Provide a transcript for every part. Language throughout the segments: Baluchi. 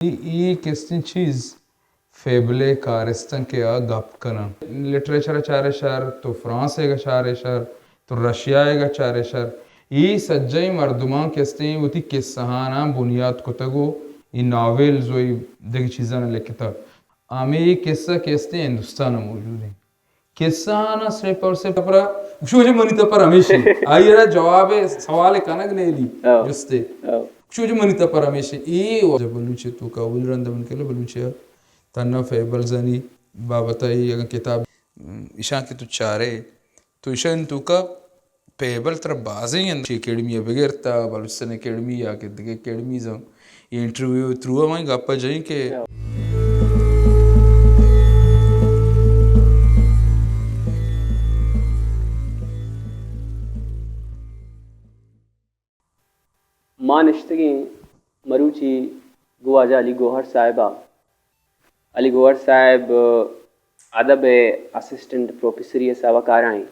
اے، اے کستیں چیز فیبل ءِ کارستاں کہ آ گپ کناں۔ لٹریچر ءَ چارے شر، تو فرانس ءَ چارے شر، تو رشیا ءَ چارے شر، اے سجہیں مردماں کستیں وتی کسہاناں بنیات کتگ ءُ اے ناولز ءُ اے دگہ چیزاں لکھتگ۔ ہمے کسہ کستیں ہندوستان ءَ موجود ایں۔ کسہاناں سٹیپ پر سٹیپ پر، گوشو جو منی تپر ہمیشی۔ آئی را جواب سوال کنگ نیلی، ہاں۔ جستے۔ ہاں۔ گوشو جو منی تپر ہمیشی۔ اے واجہ بلوچی توکا اول رند من کلے بلوچی تنہا فیبلزانی بابت ءَ اگاں کتاب، ام، ایشاں کہ تو چارے، تو ایشاں توکا فیبل ترا بازیں انت، چی اکیڈمی ءَ بگر تا بلوچستان اکیڈمی یا کہ دگہ اکیڈمیز ءَ اے انٹرویو ءِ تھرو ءَ ما گپ ءَ جنیں کہ ما نشتگیں مروچی گوں واجہ علی گوہر صاحب ءَ۔ علی گوہر صاحب ادب ءِ اسسٹنٹ پروفیسری ءِ ساہ ءَ کار ءَ ایں۔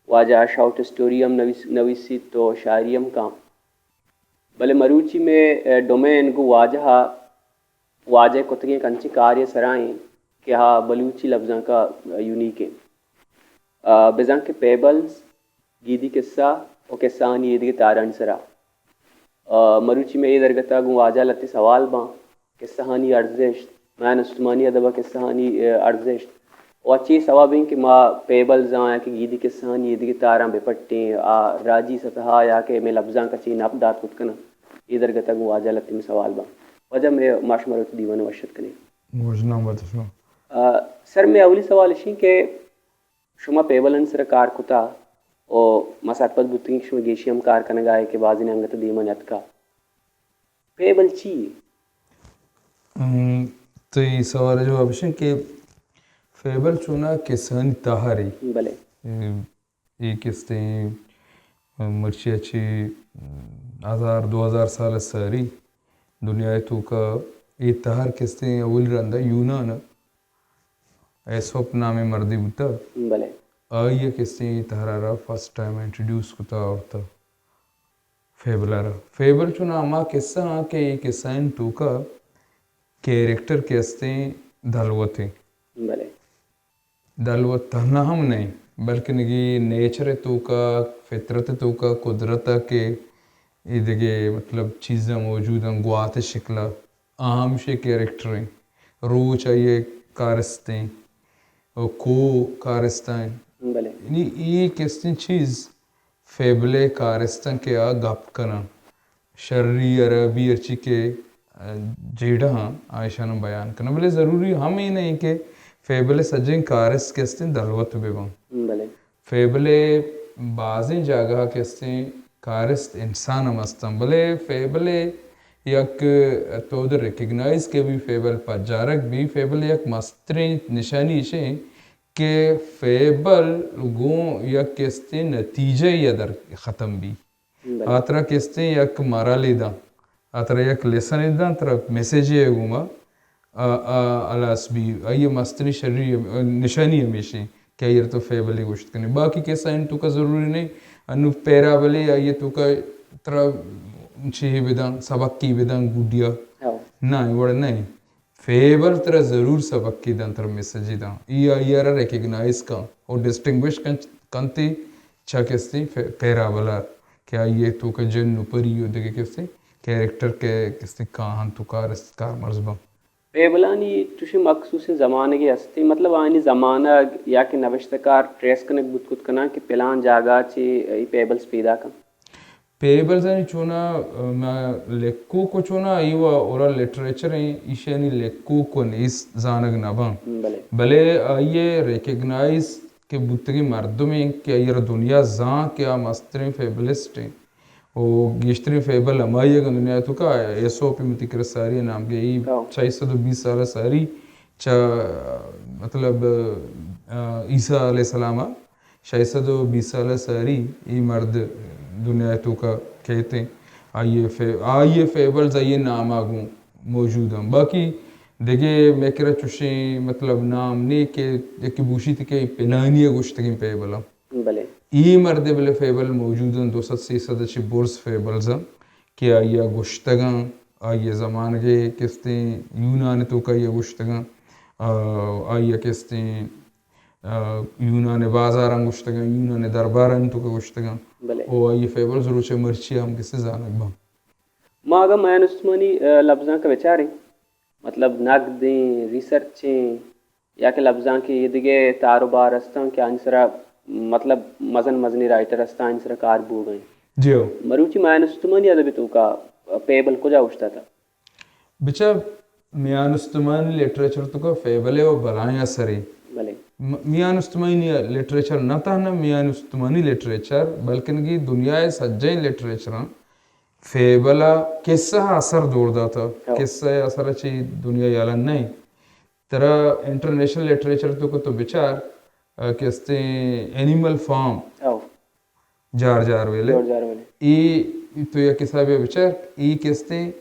واجہ شارٹ اسٹوری ہم نویس-، نویسیت ءُ شاعری ہم کاں۔ بلے مروچی مئے، اے، ڈومین گوں واجہ ءَ، واجہ ءِ کتگیں انچیں کارے ءِ سرا ایں کہ آ بلوچی لبزانک ءَ یونیک ایں۔ آ، بزاں کہ پیبلز، گیدی کسہ ءُ کسہانی ایدگہ تارانی سرا۔ آ، مروچی مئے اے درگت ءَ گوں واجہ ءَ لہتے سوال باں، کسہانی ارزشت، میان استمانی ادب ءَ کسہانی، اے، ارزشت ءُ چے سوب ایں کہ ما پیبلزاں یا کہ گیدی کسہانی ایدگہ تاراں بہ پٹیں، آ راجی سطح ءَ یا کہ مئے لبزانک ءَ چے نپ دات کت کناں۔ اے درگت ءَ گوں واجہ ءَ لہتے مئے سوال باں۔ واجہ مئے، ما شمارا وتی دیوان ءَ وش اتک کنیں۔ موژناں بات شما۔ آ، سر، مئے اولی سوال اش ایں کہ شما پیبلانی سرا کار کتا ءُ ما سرپد بوتگیں کہ شما گیشی ہم کار کنگا ئے کہ بازینے انگت دیما نیاتکا۔ پیبل چی یے؟ ام، تئی سوال ءِ جواب اش ایں کہ پیبل چونا کسہانی تہرے۔ بلے۔ اے، اے کستیں مرچی ءَ چہ ہزار دو ہزار سال ءَ ساری دنیا ءِ توکا اے تہر کستیں اولی رندا یونان ءَ ایسوپ نامیں مردے بوتگ۔ بلے۔ آئی ءَ کستیں اے تہر ءَ را فرسٹ ٹائم انٹروڈیوس کتگ آورتگ فیبل ءَ را۔ فیبل چونا ہما کسہ آں کہ اے کسہانی توکا کیریکٹر کہ استیں دلوت ایں۔ بلے۔ دلوت تہنا ہم نہ ایں، بلکن اے نیچر ءِ توکا، فطرت ءِ توکا، قدرت ءَ کہ اے دگہ مطلب چیزاں موجود ایں، گوات ءِ شکل ءَ، آ ہم شے کیریکٹر ایں۔ روچ آئی ءِ کارست ایں، ءُ کوہ کارست ایں۔ بلے۔ یعنی اے کستیں چیز فیبل ءِ کارستاں کہ آ گپ کناں، شری، ہرابی، ہرچی کہ، ءَ، جیڑہ آں، آ ایشاناں بیان کناں۔ بلے ضروری ہم اے نہ ایں کہ فیبل ءِ سجہیں کارست کہ استیں دلوت بہ باں۔ بلے۔ فیبل ءِ بازیں جاگہ کہ استیں کارست انسان ہم استاں، بلے فیبل ءِ یک تو دے ریکگنائز کہ بی، فیبل پجارگ بی، فیبل ءِ یک مستریں نشانی اش ایں کہ فیبل گوں یک کستیں نتیجہ ءَ در ختم بی۔ بلے۔ آ ترا کستیں یک مارالے داں، آ ترا یک لیسنے داں، ترا میسجے ءَ گوما آ، آ ہلاس بی۔ آئی ءِ مستریں شری، نشانی ہمیش ایں کہ آئی ءَ را تو فیبلے گوشت کنے۔ باقی کسہانی توکا ضروری نہ ایں، انوں پیرابلے آئی ءِ توکا ترا چیزے بداں، سبقے بداں گڈیا۔ ہاں۔ نہ، اے وڑ نہ ایں۔ فیبل ترا ضرور سبقے داں، ترا میسجے داں۔ اے آئی ءَ را ریکگنائز کن ءُ ڈسٹنگوش کن، کنت چہ کستیں فے-، پیرابل ءَ کہ آئی ءِ توکا جن ءُ پری ءُ دگہ کستیں کیریکٹر کہ کستیں کاہنت ءُ کارست، کارمرز باں۔ پیبلانی چوشیں مخصوصیں زمانگے ہستیں، مطلب آیانی زمانگ یا کہ نبشتہ کار ٹریس کنگ بوت کت کناں کہ پلان جاگہ چہ اے پیبلز پیداک انت؟ پیبلزانی چونا، ءَ، ما لکھوک ءُ چونا اے و اورل لٹریچر ایں، ایشانی لکھوک ءُ نیست زانگ نہ باں۔ بلے۔ بلے آئی ءِ ریکگنائز کہ بوتگیں مردمے کہ آئی ءَ را دنیا زان کہ آ مستریں فیبلسٹ ایں۔ ءُ گیشتریں فیبل ہمائی اگاں دنیا ءِ توکا ایسوپ ءِ متی کرا ساری نام کہ اے ہاں۔ شش سد ءُ بیست سال ءَ ساری چہ، مطلب، ءَ، عیسیٰ علیہ السلام ءَ شش سد ءُ بیست سال ءَ ساری اے مرد دنیا ءِ توکا کیت ایں۔ آئی ءِ فے-، آئی ءِ فیبلز آئی ءِ نام ءَ گوں موجود ایں۔ باقی دگہ مئے کرا چوشیں، مطلب، نام نے کہ یکے بوشیت کہ پلانی ءَ گوشتگیں پیبل ایں۔ بلے۔ اے مرد ءِ بلے فیبل موجود ایں، دو سد سے سد ءَ چہ برز فیبلز ایں کہ آئی ءَ گوشتگ ایں، آئی ءِ زمانگ ءَ کستیں یونان ءِ توکا آئی ءَ گوشتگاں، آ، آئی ءَ کستیں، آ، یونان ءِ بازاراں گوشتگاں، یونان ءِ دربارانی توکا گوشتگاں۔ بلے۔ او آئی ءِ فیبلز روچ ءَ مرچی ہم کستیں زانگ باں۔ ما اگاں میان استمانی، آ، لبزانک ءَ بچاریں، مطلب نگدیں، ریسرچیں، یا کہ لبزانک ءِ ایدگہ تار و بار استاں کہ آنی سرا، مطلب، مزن مزنیں رائٹر استاں، آنی سرا کار بوگ ءَ انت۔ جی ہو۔ مروچی میان استمانی ادب ءِ توکا پیبل کجا اوشتاتگ؟ بچار، میان استمانی لٹریچر توکا پیبل ءِ و بلائیں اثرے۔ بلے۔ م-، میان استمانی لٹریچر، نہ تہنا میان استمانی لٹریچر، بلکن کہ دنیا ءِ سجہیں لٹریچراں پیبل ءَ، کسہ ءَ اثر دور داتہ۔ ہو۔ کسہ ءِ اثر ءَ چہ دنیا یلہ نہ انت۔ ترا انٹرنیشنل لٹریچر توکا تو بچار، آ، کستیں اینیمل فارم، ہو۔ جارج آرویل ءِ۔ جارج آرویل ءِ۔ اے تو یک حسابے ءَ بچار، اے کستیں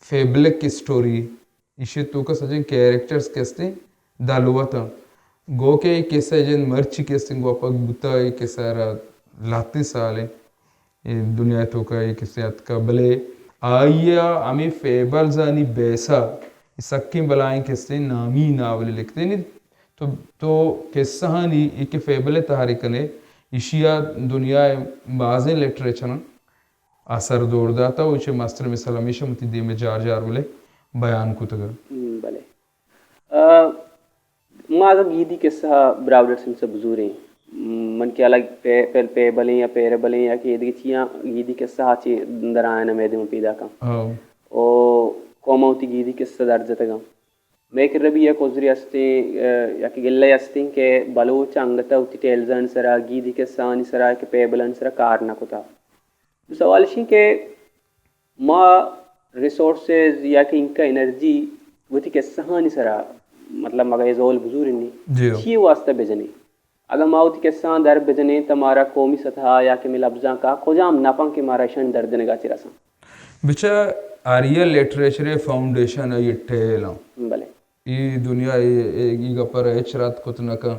فیبلک اسٹوری، ایشی توکا سجیں کیریکٹرز کستیں دلوت انت۔ گو کہ اے کسہ جند مرچی کستیں گوپگ بوتا، اے کسہ را لہتیں سال انت۔ اے دنیا ءِ توکا اے کسہ اتکا، بلے آئی ءَ ہمے فیبلزانی بیس ءَ سکیں بلائیں کسہ نامی ناولے لکھتے۔ یعنی تو، تو کسہانی، اے کہ فیبل ءِ تہاری کنے، ایشی ءَ دنیا ءِ بازیں لٹریچراں اثر دور داتا، و چہ مستر مثال ہمیشہ وتی دیم ءَ جارج آرویل ءِ بیان کتگ۔ ہم، بلے۔ آ، ما اگاں گیدی کسہ ءَ براوڈر سنس ءَ بزوریں، من کہ الگ پے-، پے-، پیبلیں یا پیربلیں یا کہ ایدگہ چیاں گیدی کسہ ءَ چہ درآیان ءَ مئے دیما پیداک انت۔ ہو۔ او قوماں وتی گیدی کسہ در جتگ انت۔ مئے کرا بھی یک عذرے استیں، آ، یا کہ گلہ استیں کہ بلوچ انگت ءَ وتی ٹیلزانی سرا، گیدی کسہانی سرا کہ پیبلانی سرا کار نہ کتا۔ سوال اش انت کہ ما ریسورسز یا کہ اینکا انرجی وتی کسہانی سرا، مطلب، مگہ اے زول بزورنی، جی ہو۔ چی واسطہ بجنیں؟ اگاں ما وتی کسہاں در بجنیں، تہ مارا قومی سطح یا کہ مئے لبزانک ءَ کجام نپ انت کہ مارا اشانی در جنگا چہ رساں؟ بچار، آریا لٹریچر ءِ فاؤنڈیشن ءَ یہ ٹیل انت۔ بلے۔ اے دنیا ءَ اے، اے، اے گپ ءَ را ہچ رد کت نہ کن۔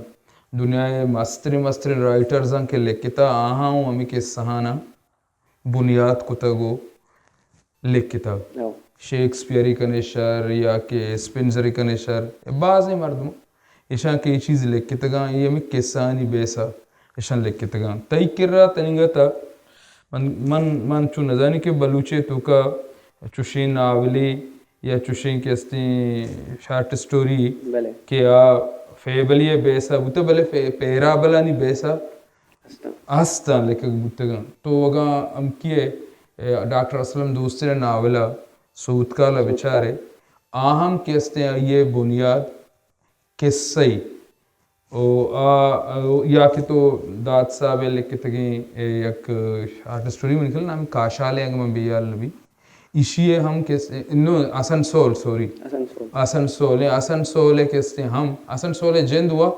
دنیا ءِ مستریں، مستریں رائٹرز انت کہ لکھتا، آہاں اوں ہمے کسہاناں بنیاد کتگ و لکھتگ۔ ہو۔ شیکسپیئر ءَ کنے شر یا کہ اسپنسر ءَ کنے شر، بازیں مردم ایشاں کہ اے چیز لکھتگاں، اے ہمے کسہانی بیس ءَ ایشاں لکھتگاں۔ تئی کرا تنیگا تا من، من، من چو نزانی کہ بلوچی توکا چوشیں ناولے یا چوشیں کہ استیں شارٹ اسٹوری بلے۔ کہ آ فیبلی بیس ءَ بوتہ، بلے پے-، پیرابلانی بیس ءَ ہستاں۔ ہستاں لکھگ بوتگاں۔ تو اگاں ہمکی ءَ، اے، ڈاکٹر اسلم دوستین ءِ ناول ءَ سوتکال ءَ سوتکال۔ بچارے، آ ہم کہ استیں آئی ءِ بنیاد کسہ ءَ۔ او آ، او یا کہ تو داد صاحب ءِ لکھتگیں، اے، یک شارٹ اسٹوری من کل نام کاشالے اگاں من بے حال نبی۔ ایشی ءَ ہم کس-، نو، آسنسول، سوری۔ آسنسول۔ آسنسول ءَ، آسنسول ءَ کستیں ہم، آسنسول ءِ جند و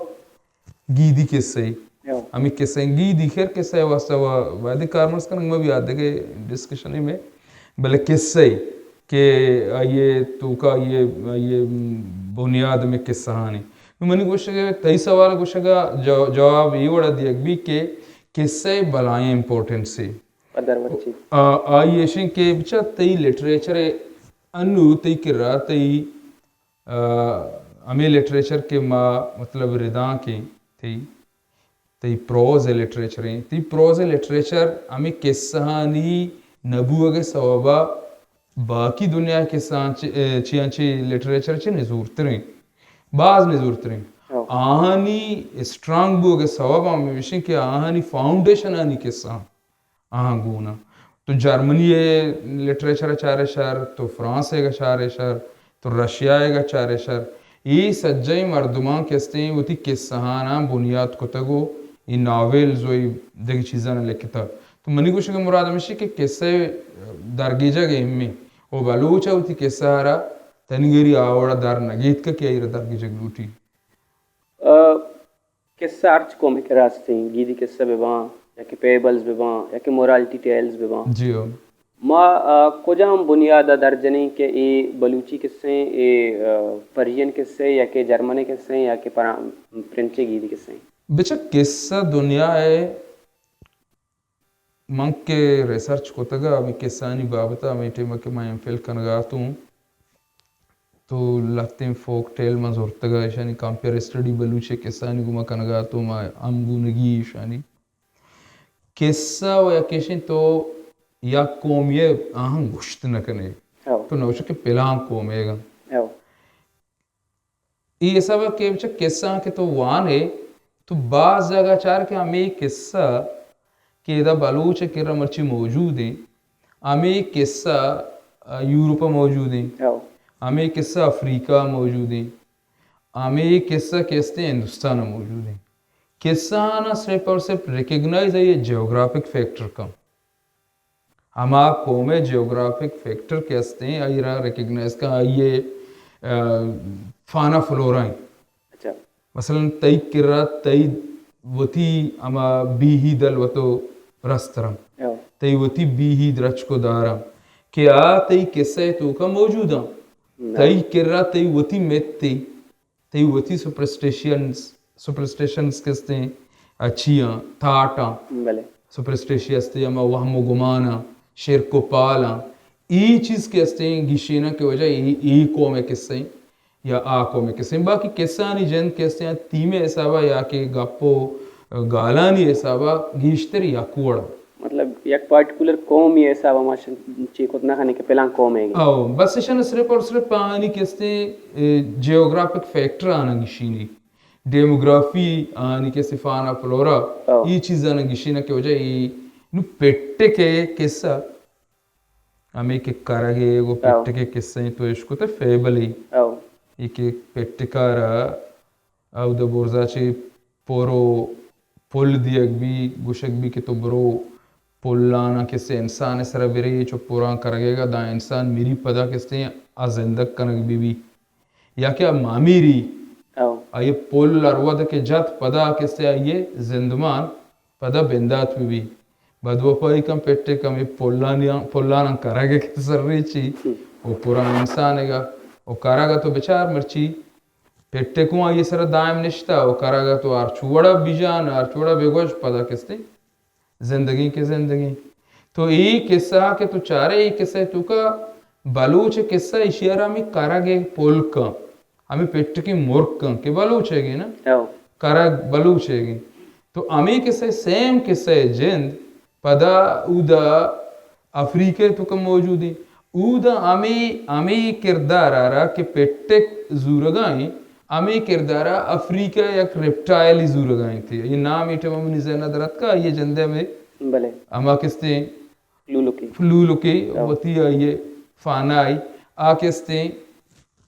گیدی کسہ ءَ۔ ہو۔ ہمے کسہ ءَ، گیدی خیر کسہ ءِ واسطہ و وہدے کارمرز کنگ مہ بی، آ دگہ ڈسکشنے مئے۔ بلے کسہ ءَ کہ آئی ءِ توکا آئی ءِ، آئی ءِ بنیاد ہمے کسہانی۔ نو منی گوشگ ءَ، تئی سوال گوشگ ءَ جو-، جواب اے وڑا دیگ بی کہ کسہ ءِ بلائیں امپورٹنس ءَ۔ قدر وچی۔ آ، آئی ایشیں کہ بچا تئی لٹریچر ءَ انو تئی کرا تئی آ، ہمے لٹریچر کہ ما مطلب ردانکیں، تئی، تئی پروز ءِ لٹریچر ایں، تئی پروز ءِ لٹریچر ہمے کسہانی نہ بوگ ءِ سوبا باقی دنیا ءِ کسہاں چہ، اے، چیاں چہ لٹریچر چہ نزورتریں، باز نزورتریں۔ ہو۔ آہانی اسٹرانگ بوگ ءِ سوب ہمیشیں کہ آہانی فاؤنڈیشنانی کسہاں آہاں گون انت۔ تو جرمنی ءِ لٹریچر ءَ چارے شر، تو فرانس ءِ گا چارے شر، تو رشیا ءِ گا چارے شر۔ اے سجہیں مردماں کہ استیں وتی کسہاناں بنیاد کتگ و اے ناولز و اے دگہ چیزاں لکھتگ۔ تو منی گوشگ ءِ مراد ہمیشی کہ کسہ ءِ درگیجگ اہمیں و بلوچ ءَ وتی کسہ ءَ را تنیگری آ وڑا در نگیتک کہ آئی را درگیجگ لوٹی۔ آ، کسہ ہرچ قومے کرا استیں، گیدی کسہ بہ باں، یا کہ پیبلز بہ باں، یا کہ مورالٹی ٹیلز بہ باں۔ جی ہو۔ ما، آ، کجام بنیاد ءَ در جنیں کہ اے بلوچی کسہ ایں، اے، آ، پرشین کسہ ایں، یا کہ جرمنی کسہ ایں، یا کہ پرا-، پرنچے گیدی کسہ ایں؟ بچک کسہ دنیا ءِ من کہ ریسرچ کتگ ءَ ہمے قصہانی بابت ءَ، ہمے ٹائم ءَ کہ من ایم فل کنگ ءَ اتوں، تو لہتیں فوک ٹیل من زرتگ ءَ، ایشانی کمپیئر اسٹڈی بلوچی قصہانی گوما کنگ ءَ اتوں، ما ہم گونگی ایشانی قصہ و یک ایشیں تو یک قومی ءَ آہاں گوشت نہ کنے۔ ہو۔ تو نہ گوشے کہ پلان قوم ءِ گا۔ ہو۔ اے حساب ءَ کہ بچہ قصہ کہ تو وانے، تو باز جاگہ چار کہ ہمے قصہ کہ ادا بلوچ ءِ کرا مرچی موجود ایں، ہمے قصہ، آ، یورپ ءَ موجود ایں، ہو۔ ہمے قصہ افریقہ ءَ موجود ایں، ہمے قصہ کہ استیں ہندوستان ءَ موجود ایں۔ قصہ آنا صرف اور صرف ریکگنائز ہے یہ جیوگرافک فیکٹر کا۔ ہما قوم ءِ جیوگرافک فیکٹر کہ استیں، آئی را ریکگنائز کن، آئی ءِ، آ، فانا فلورا ایں۔ اچھا۔ مثلاً تئی کرا تئی وتی ہما بیہی دل وتو رستراں۔ ہو۔ تئی وتی بیہی درچک و داراں کہ آ تئی قصہ ءِ توکا موجوداں۔ نہ۔ تئی کرا تئی وتی متے، تئی وتی سپرسٹیشنز، سپرسٹیشنز کہ استیں، اچیاں، تھاٹاں۔ بلے۔ سپرسٹیشی استیں، ہما وہم و گماناں، شرک و پالاں۔ ای چیز کہ استیں، گیشیناں کہ وجہ ای، ای قوم ءِ قصہ ایں یا آ قوم ءِ قصہ ایں۔ باقی قصہانی جند کہ استیں، تیم ءِ حسابا یا کہ گپ و گالانی حسابا گیشتر یک وڑا۔ مطلب، یک پارٹیکولر قومی حسابا ما چی کت نہ کنیں کہ پلان قوم ءِ گے۔ او، بس ایشان صرف اور صرف آنی کہ استیں، اے، جیوگرافک فیکٹر آناں گیشینی۔ ڈیموگرافی آنی کہ استیں فانا فلورا، او۔ ای چیزاں گیشیناں کہ وجہ ای نو پٹک ءِ قصہ، ہمے کہ کرگ ءِ گو، او۔ پٹک ءِ قصہ ایں تو اشکت فیبل ایں۔ او۔ ای کہ پٹک ءَ را اودا برزا چہ پر و پل دیگ بی، گوشگ بی کہ تو برو پلاناں کسے انسان ءِ سرا بریچ و پراں کرگے گا، داں انسان مری پدا کسے آ زندگ کنگ بی بی۔ یا کہ آ مامیری، او۔ آئی پل ہر وھد کہ جت پدا کسے آئی زندمان پدا بندات بہ بی۔ بدوپائی کن پٹک ہمے پلانیاں، پلاناں کرگ ءِ کہ سر ریچی، ہم۔ و پراں انسان ءِ گا و کرگ ءَ تو بچار مرچی پٹک اوں آئی سر دائم نشتہ و کرگ ءَ تو ہر چوڑا بجان، ہر چوڑا بگوش، پدا کستے زندگی کہ زندگی۔ تو اے قصہ کہ تو چارے، اے قصہ توکا بلوچ قصہ ایشی ءَ را ہمے کرگ ءِ پل کن، ہمے پٹکیں مرک کن کہ بلوچ ءِ گے نا، او۔ کرگ بلوچ ءِ گے۔ تو ہمے قصہ سیم قصہ ءِ جند پدا اودا افریقہ ءِ توکا موجود ایں۔ اودا ہمے، ہمے کردار ءَ را کہ پٹک زورگا ایں، ہمے کردار ءَ افریقہ ءِ یک ریپٹائل زورگا ایں تھی۔ اے نام اے ٹائم منی ذہن ءَ در اتکا، آئی جندے ہمے بلے۔ ہما کستیں لولکے۔ لولکے، ہاں۔ وتی آئی فانا آئی، آ کستیں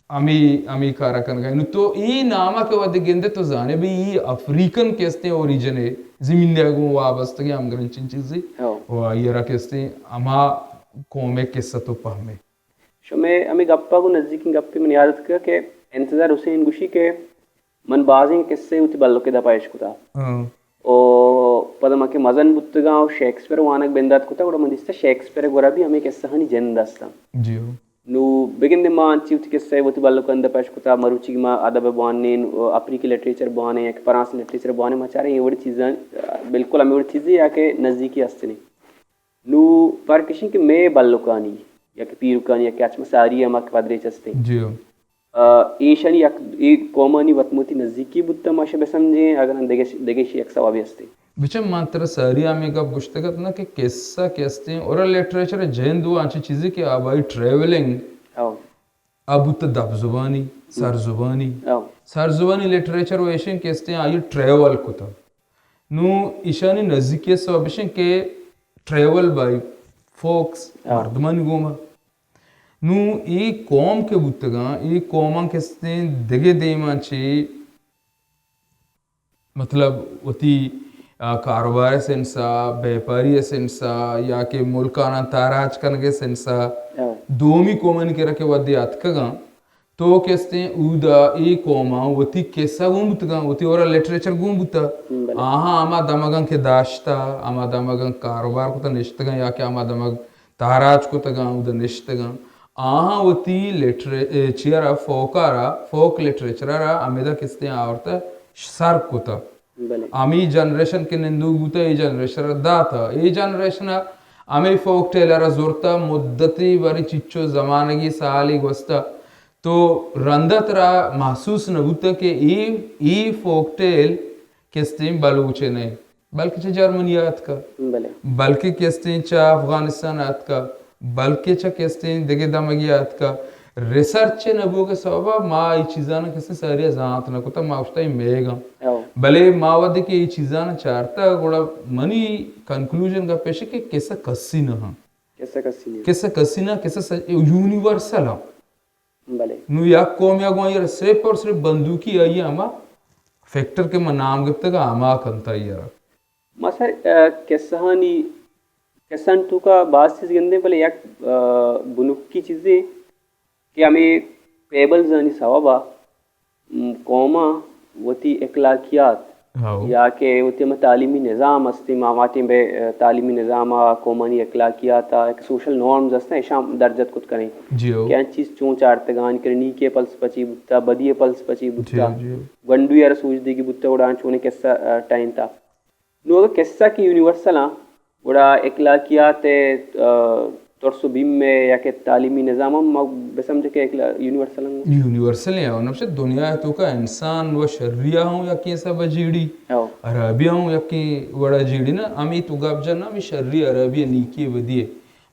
ہمے، ہمے کارا کنگا۔ نو تو اے ناما کہ وھدے گندے تو زانے بھئی اے افریقن کستیں اوریجن ہے، زمین دے گوں وابستگیں ہمگرنچیں چیزے۔ ہاں۔ و آئی را کستیں ہما قوم ءِ قصہ تو پہمے۔ شمے ہمے گپا گوں نزیکیں گپے من یاد اتکگ کہ انتظار حسین گوشی کہ من بازیں قصے وتی بلک ءِ دپا اشکتا۔ ہاں۔ او پدا ما کہ مزن بوتگاں و شیکسپیئر وانگ بندات کتا، گڑا من دیستا شیکسپیئر ءِ گورا بھی ہمے قصہانی جند استاں۔ جی ہو۔ نو بگندے ما انچی وتی قصہ وتی بلکانی دپا اشکتا، مروچی ما ادب بوانیں، افریقی لٹریچر بوانیں یا کہ فرانسی لٹریچر بوانیں، ما چاریں اے وڑی چیزاں، بالکل ہمے وڑی چیزے یا کہ نزیکی ہستنیں۔ نو فرق اش انت کہ مئے بلکانی یا کہ پیرکانی یا کہ اچ ما ساری ہما کہ پدریچ ہستیں۔ جی ہو۔ آ، ایشانی یک، اے قومانی وت موتی نزیکی بوتہ، ما شہ بسمجھیں، اگر دگہ ش-، دگہ شی یک سوابے ہستے۔ بچہ من ترا ساری ہمے گپ گوشتگ ات نا کہ قصہ کہ ہستیں، اورل لٹریچر جند و انچیں چیزے کہ آبائی ٹریولنگ او۔ آ بوتہ دپ زبانی، سر زبانی۔ او۔ سر زبانی لٹریچر و ایشیں کہ ہستیں آئی ٹریول کتہ۔ نو ایشانی نزیکی سواب ایشیں کہ ٹریول بائی فوکس، او۔ مردمانی گوما۔ نوں اے قوم کہ بوتگاں، اے قوماں کستیں دگہ دیماں چہ مطلب وتی، آ، کاروبار ءِ سنسا، بیپاری ءِ سنسا یا کہ ملک آناں تاراج کنگ ءِ سنسا، ہاں۔ دومی قومانی کرا کہ وھدے اتکگاں، تو کستیں اودا اے قوماں وتی قصہ گون بوتگاں، وتی اورل لٹریچر گون بوتہ۔ بلے۔ آہاں ہما دمگاں کہ داشتہ، ہما دمگاں کاروبار کتہ نشتگاں یا کہ ہما دمگ تاراج کتگاں، اودا نشتگاں۔ آہاں وتی لٹرے-، اے، چیئرا فوکارا، فوک لٹریچرا را ہمیدا کستیں آورتہ سر کتہ۔ بلے۔ ہمے جنریشن کہ نندوک بوتہ، اے جنریشن ءَ داتہ۔ اے جنریشن ءَ ہمے فوک ٹیل ءَ را زرتہ، مدتے بری چچو زمانگی سالے گوستہ۔ تو رندا ترا محسوس نہ بوتہ کہ اے، اے فوک ٹیل کستیں بلوچ ءِ نہ، بلکہ چہ جرمنی ءَ اتکہ، بلے۔ بلکہ کستیں چہ افغانستان ءَ اتکہ، بلکہ چہ کستیں دگہ دمگے ءَ اتکہ۔ ریسرچ نہ بوگ ءِ سبب ءَ ما اے چیزاں کستیں ساری ءَ زانت نہ کتہ، ما گوشتہ اے میگاں۔ او۔ بلے ما وھدے کہ اے چیزاں چارتہ، گڑا منی کنکلوژن گپ ایش کہ کسہ کسی نہ ہاں۔ کسہ کسی نہ۔ کسہ کسی نہ، کسہ س-، یونیورسل ہاں۔ بلے۔ نوں یک قومے ءَ گوں آئی ءَ را صرف اور صرف بندوکی آئی ءِ ہما فیکٹر کہ من نام گپتگ ءَ ہما کنت آئی ءَ را۔ ما سر، آ، قصہانی، قصہانی توکا باز چیز گندیں، بلے یک، آ، بنکی چیزے کہ ہمے پیبلزانی سوب ءَ، م، قوماں وتی اخلاقیات ہاؤ۔ یا کہ وتی ہمے تعلیمی نظام ہستیں، ما واتیں بہ، آ، تعلیمی نظام ءَ قومانی اخلاقیات ءَ یک سوشل نارمز ہستیں، اشاں درجت کت کنیں۔ جی ہاؤ۔ کہ آ چیز چون چارتگاں، کہ نیکی ءِ فلسفہ چی بوتا، بدی ءِ فلسفہ چی بوتا، جی ہاؤ، جی ہاؤ۔ گونڈوے ءَ را سوج دیگی بوتا، گڑا آ چونیں قصہ، آ، ٹہینتا۔ نوں اگہ قصہ کہ یونیورسل آں، گڑا اخلاقیات ءِ، آ، ترس و بیم ءِ یا کہ تعلیمی نظام ہم ما بہ سمجھ کہ اخلا-، یونیورسل ہم۔ یونیورسل ہیں، اور نمشہ دنیا ءِ توکا انسان و شری ءَ ہوں یکیں حساب ءَ جیڑی، ہاؤ۔ ہرابی ءَ ہوں یکیں وڑا جیڑی نا، ہمے تو گپ جن نا، ہمے شری ہرابی ءِ نیکی ءِ بدی ءِ۔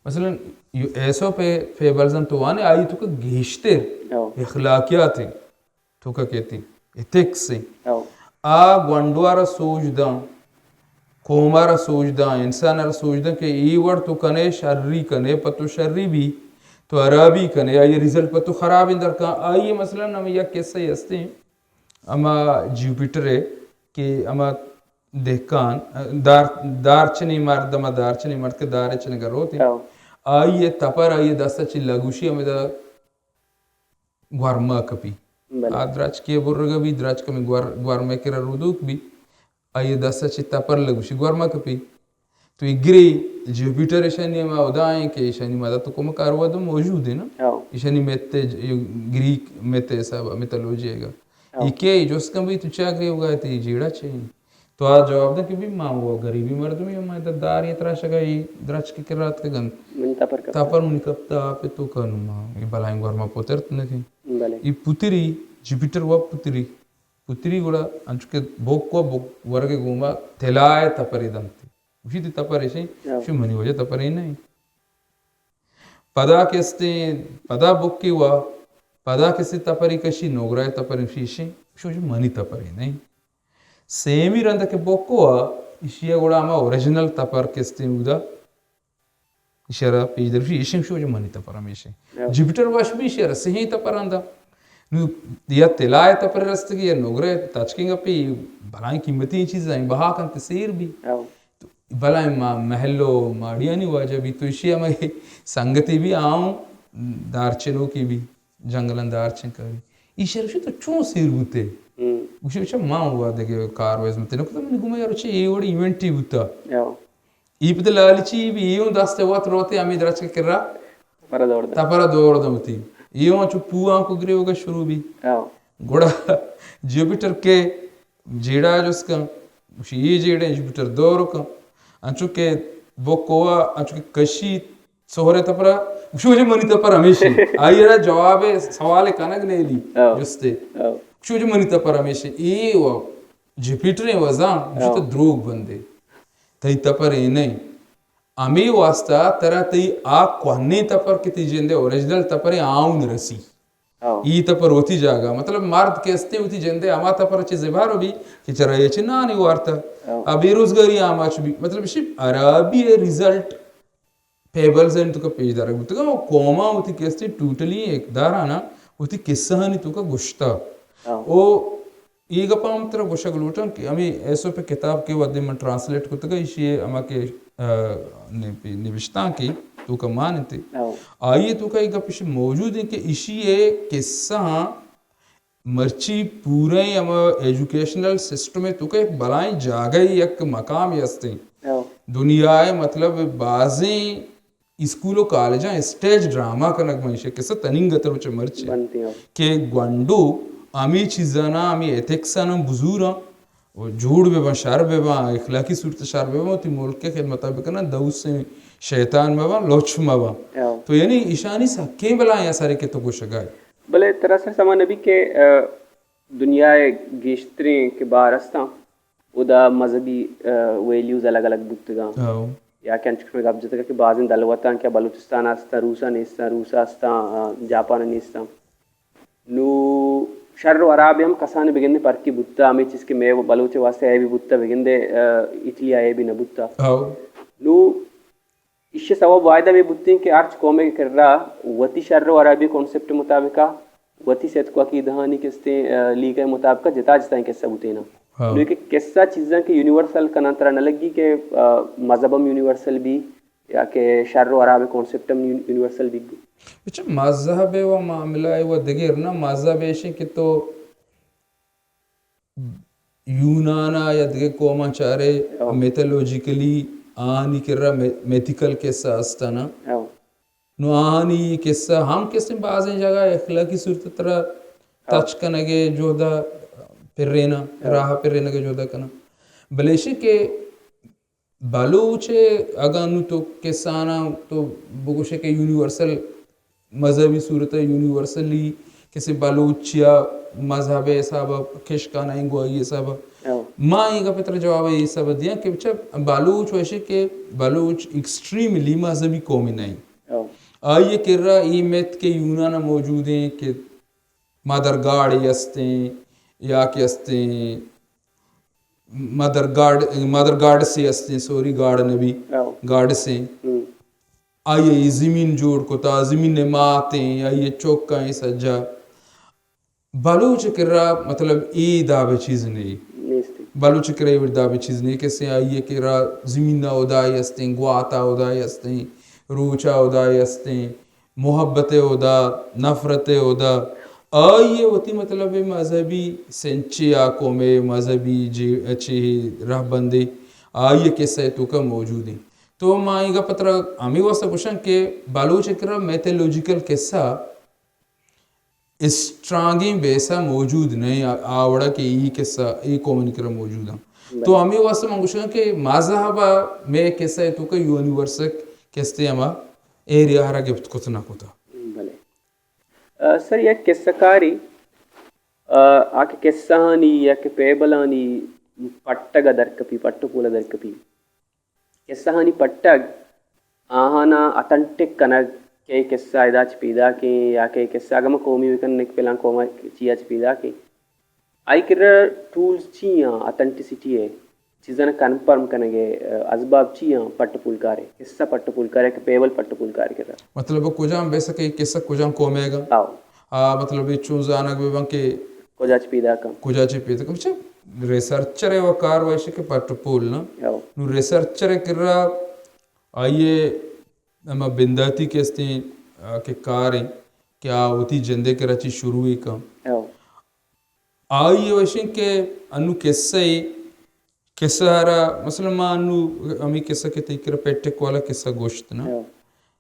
مثلاً یو-، ایسوپ ءِ فیبلز انت تو وانے آئی توکا گیشتر ہاؤ۔ اخلاقیات ہیں۔ توکا کیتی ایتھکس ایں۔ ہو۔ آ گونڈو ءَ را سوج داں، قوم ءَ را سوج داں، انسان ءَ را سوج داں کہ اے وڑ تو کنے، شری کنے، پہ تو شری بی، تو ہرابی کنے، آئی ریزلٹ پہ تو خرابیں درکاں۔ آئی مثلاً ہمے یک قصہ ہستیں، ہما جوپیٹر ءِ کہ ہما دہکان، دار، دارچنی مرد، ہما دارچنی مرد کہ دار چنگا روت۔ ہو۔ آئی تپر، آئی دست چی لگوشی ہمے دا گورما کپی۔ بلے۔ آ درچکے برگا بی، درچک ہمے گور-، گورمے کرا رودوک بی۔ آئی دست چی تپر لگوشی، گورما کپی۔ تو اے گری جوپیٹر ایشانی ہما ہدا ہیں کہ ایشانی مدد و کمک ہر وھد موجود ہیں نا۔ ہاں۔ ایشانی میت ج-، گریک میت حساب، میتالوجی ہے گا۔ ہاں۔ اے کہ جست کن بی تو چا گری ہوگا تی جیڑا چے؟ تو آ جواب دے کہ بی ما وہ غریبی مردمی ہم، ما دار یہ تراشگا، یہ درچک کرا اتکگن۔ من تپر کپتا۔ تپر منی کپتا، آپ تو کنو ما، یہ بلائیں گورما پترت نکیں۔ بلے۔ یہ پتری، جوپیٹر و پتری۔ پتری گڑا انچو کہ بوک و بوک ورگ گوما تلائے تپرے دنت۔ گوشی تی تپر ایشیں، ہاں۔ گوشی منی وجہ تپرے نہیں۔ پدا کستیں، پدا بوکے وا، پدا کستیں تپرے کشی، نوگرائے تپرے، گوشی ایشیں، گوشی منی تپرے نہیں۔ سیمی رند کہ بوکو آ، ایشی ءَ گڑا ہما اوریجنل تپر کستیں اودا، ایشی ءَ را پیش دروشی، ایشیں شو جو منی تپر ہمیشیں۔ ہاں۔ جوپیٹر وش بی، ایشی ءَ را سہیں تپر آندا۔ نو یا تلائے تپر رستگی، یا نگرے تچکیں گپی، بلائیں قیمتی چیز ہیں، بہا کنت سیر بی۔ ہاں۔ تو بلائیں ما-، محل و ماڑیانی واجہ بی، تو ایشی ہمے سنگتی بی، آؤں دارچنوکی بی۔ جنگلاں دار چنکاری۔ ایشی ءَ گوشی تو چون سیر بوتے؟ ہم۔ گوشی بچا ما ہوا دگہ کار و ہزمتے نہ کتا، منی گوما یارو چے اے وڑ ایونٹی بوتا۔ ہاں۔ ای پتے لالچی بی، ایوں دست وات روتے ہمے درچک کرا۔ تپرا دور دے۔ تپرا دور دے ہوتی۔ ایوں چو پوان کو گریوگا شروع بی۔ ہاں۔ گڑا جوپیٹر کے جیڑا جس کن، گوشی اے جیڑے جوپیٹر دور کن۔ انچو کہ بوکوا، انچو کہ کشی، سہرے تپرا، گوشو جی منی تپر ہمیشی۔ آئی را جواب سوال کنگ نیلی، ہاں۔ جستے۔ ہاں۔ گوشو جی منی تپر ہمیشی۔ اے و جوپیٹریں وزاں، گوشو ہاں۔ تو دروگ بندے۔ تئی تپر اے نہیں۔ ہمے واسطہ ترا تئی آ کوہنیں تپر کہ تئی جندے اوریجنل تپرے آؤں رسی۔ ہاں۔ ای تپر وتی جاگہ۔ مطلب مرد کہ استے وتی جندے ہما تپر چہ زبہر بی کہ چرا اے چہ نانی وارتا۔ ہاں۔ آ بے روزگاری آماچ بی۔ مطلب شی عربی ریزلٹ پیبلز ءِ توکا پیش دارگ بوتگ ءُ قوماں وتی کسے ٹوٹلی اقدارانا وتی قصہانی توکا گوشتہ۔ ہاں۔ او اے گپا ہم ترا گوشگ لوٹاں کہ ہمے ایسوپ ءِ کتاب کہ وھدے من ٹرانسلیٹ کتگ، ایشی ءِ ہما کہ، آ، نب-، نبشتانک ءِ توکا مان انت۔ ہاں۔ آئی ءِ توکا اے گپ ایشی موجود انت کہ ایشی ءِ قصہاں مرچی پوریں ہما ایجوکیشنل سسٹم ءِ توکا یک بلائیں جاگہے، یک مقامے ہستیں۔ ہاں۔ دنیا ءِ مطلب بازیں اسکول ءُ کالجاں اسٹیج ڈرامہ کنگ بنت، ایشی ءِ قصہ تنینگت روچ مرچی بنت، ہاں۔ کہ گونڈو ہمے چیزانا، ہمے ایتھکسانا بزوراں و جوڑ بہ باں، شر بہ باں، اخلاقی صورت شر بہ باں، وتی ملک ءِ خدمت ءَ بکناں، دوسیں شیطان مہ باں، لچ مہ باں۔ ہو۔ تو یعنی ایشانی سکیں بلاہیں اثرے کہ تو گوشگ ءَ ئے۔ بلے ترا سر سما نہ بی کہ، آ، دنیا ءِ گیشتریں کہ بار استاں، اودا مذہبی، آ، ویلیوز الگ الگ بوتگاں۔ ہو۔ یا کہ انچو کہ گپ جتگ کہ بازیں دلوتاں کہ بلوچستان ءَ استاں، روس ءَ نیستاں، روس ءَ استاں، آ، جاپان ءَ نیستاں۔ نوں شر و ہراب ءَ ہم کسانیں بگندے پرکے بوتہ، ہمے چیز کہ مئے بلوچ ءِ واستہ عیبے بوتہ، بگندے، آ، اٹلی ءَ عیبے نہ بوتہ۔ ہو۔ نوں ایشی ءِ سوب باید ہمے بوتیں کہ ہرچ قومے کہ کرا وتی شر و ہرابی کانسپٹ مطابقا، وتی ستک و عقیدہانی کستیں، آ، لیکہ مطابقا جتا جتائیں قصہ بوتیناں۔ ہو۔ نوں کہ قصہ چیزاں کہ یونیورسل کناں، ترا نہ لگی کہ، آ، مذہب ہم یونیورسل بی، یا کہ شر و ہراب ءِ کانسپٹ ہم یو-، یونیورسل بیگ بی۔ اچھا، مذہب ءِ و معاملہ ءِ و دگر نہ، مذہب ایشیں کہ تو یونان ءَ یا دگہ قوماں چارے، ہو۔ میتھولوجیکلی آہانی کرا می-، میتھیکل قصہ است نا۔ ہو۔ نو آہانی قصہ ہم قسم بازیں جگہ اخلاقی صورت ترا، ہو۔ تچ کنگ ءِ جہد ءَ پرینا، ہو۔ راہ پرینگ ءِ جہد ءَ کناں۔ بلے ایشی کہ بلوچ ءِ اگاں نوں تو کساناں تو بگوشے کہ یونیورسل مذہبی صورت ءَ یونیورسلی کسے بلوچ یا مذہب ءِ حساب ءَ کشکاناں گواہی حساب ءَ، ہو۔ ما اے گپ ءِ ترا جواب ءَ اے حساب ءَ دیاں کہ بچا بلوچ وشے کہ بلوچ ایکسٹریملی مذہبی قومے نہ ایں۔ ہو۔ آئی ءِ کرا اے میتھ کہ یونان ءَ موجود ایں کہ مدر گاڈے استیں یا کہ استیں مدر گاڈ، مدر گاڈسے استیں، سوری، گاڈ نبی، ہو۔ گاڈسے۔ ہم۔ آئی ءَ اے زمین جوڑ کتا، زمین ءِ ماتیں، آئی ءِ چکاں، اے سجا۔ بلوچ ءِ کرا مطلب اے داب ءِ چیز نہیں۔ نیست۔ بلوچ ءِ کرا اے داب ءِ چیز نہیں کہ سے آئی ءِ کرا زمین ءِ ہدائے استیں، گوات ءِ ہدائے استیں، روچ ءِ ہدائے استیں۔ محبت ءِ ہدا، نفرت ءِ ہدا، آئی ءِ وتی مطلب مذہبی سنچے آ قوم ءِ مذہبی جی-، چی رہبندے آئی ءِ قصہ ءِ توکا موجود ایں۔ تو ما اے گپ ءِ ترا ہمے واسطہ گوشاں کہ بلوچ ءِ کرا میتھولوجیکل قصہ اسٹرانگیں بیس ءَ موجود نہ ایں، آ، آ وڑا کہ اے قصہ اے قومانی کرا موجود ایں۔ بلے۔ تو ہمے واسطہ من گوشاں کہ مذہب ءَ مئے قصہ ءِ توکا یونیورسل قصے ہما ایریا ءَ را گپت کت نہ کتا۔ بلے۔ آ، سر، یک قصہ کارے، آ، آ کہ قصہانی یا کہ پیبلانی پٹگ ءَ در کپی، پٹ ءُ پول ءَ در کپی۔ قصہانی پٹگ، آہانا اتھنٹک کنگ کہ اے قصہ ادا چہ پیداک ایں یا کہ اے قصہ اگاں ما قومی بکن کہ پلان قوم ءَ چیا چہ پیداک ایں۔ آئی کرا ٹولز چی آں اتھنٹسٹی ءِ؟ چیزاں کنفرم کنگ ءِ، آ، ازباب چی آں پٹ ءُ پول کار ءِ؟ قصہ پٹ ءُ پول کار ءِ کہ پیبل پٹ ءُ پول کار ءِ کرا؟ مطلب کجام بیس ءَ کہ قصہ کجام قوم ءِ گا؟ آؤ۔ آ، مطلب اے چون زانگ بہ باں کہ کجا چہ پیداک آں؟ کجا چہ پیداک آں؟ اچھا، ریسرچر ءِ و کار و ایشی کہ پٹ ءُ پول نا۔ آؤ۔ نوں ریسرچر ءِ کرا آئی ءِ ہما بنداتی کہ استیں، آ، کہ کار ایں کہ آ وتی جند ءِ کرا چی شروع ئی کن۔ آؤ۔ آئی ءِ وشیں کہ انوں قصہ ءِ، قصہ ءَ را، مثلاً ما انوں ہمے قصہ کہ تئی کرا پٹک والا قصہ گوشت نا۔ ہو۔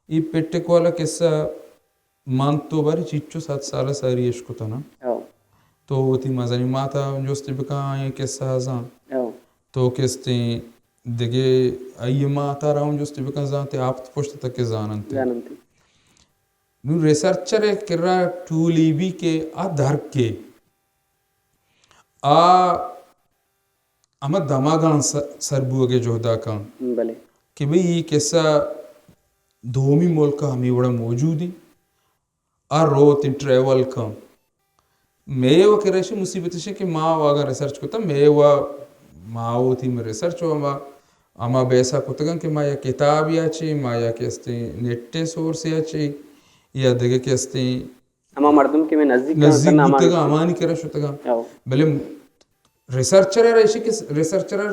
اے پٹک والا قصہ من تو باری چیچو صد سال ءَ ساری اشکتا نا۔ ہو۔ تو وتی مزنیں مات ءَ جست بکن، آئی قصہ ءَ زان۔ ہو۔ تو کستیں دگہ آئی مات ءَ را ہم جست بکن، زانتے ہپت پشت تک زاننتے۔ زاننتے۔ نوں ریسرچر ءِ کرا ٹول ای بی کہ آ درکے، آ ہما دمگاں س-، سر بوگ ءِ جہد ءَ کن۔ بلے۔ کہ بھئی اے قصہ دومی ملک ءَ ہمے وڑا موجود ایں۔ آ روت ایں، ٹریول کن۔ مئے و کرا ایشی مصیبت ایش کہ ما و اگاں ریسرچ کتا، مئے و ما وتی ریسرچ و ہما، ہما بیسا کتگاں کہ ما یا کتاب یا چے، ما یا کہ استیں نیٹ ءِ سورس یا چے، یا دگہ کہ استیں ہما مردم کہ مئے نزیک آں، نزیک تنا ہمانی بوتگاں، ہمانی کرا شتگاں۔ او۔ بلے ریسرچر ءَ را ایشی کہ ریسرچر ءَ